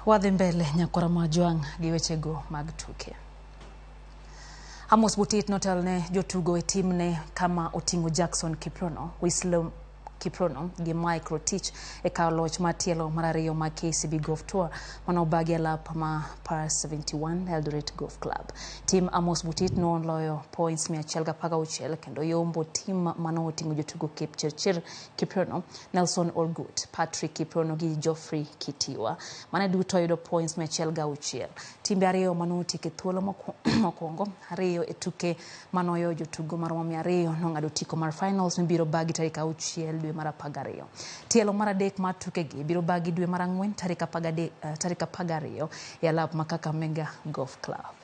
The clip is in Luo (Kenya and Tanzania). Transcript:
Wadhi mbele nyakwara Majwang' gi wechego mag tuke. Amos Butit notelne jotugo e timne kama oting'o Jackson Kiprono, Wislow Kiprono gi Mike Rotich e kawo loch mar tielo mar ariyo mar KCB Golf Tour manobagi e lap ma par 71 Eldoret Golf Club. Tim Amos Butit noloyo points 116 kendo yombo tim manoting'o jotugo Kipchirchir Kiprono, Nelson Orgut, Patrick Kiprono gi Geoffrey Kitiwa. Mane duto oyudo points 106. Timbe ariyo manotieko e thuolo mokwongo ariyo e tuke manoyo jotugo maromo 200 nong'ado otiko mar finals mibiro bagi tarik 6 dwe mar 12. Tielo mar adek mar tukegi biro bagi dwe mar 4 tarik 12 e alap ma Kakamega Golf Club.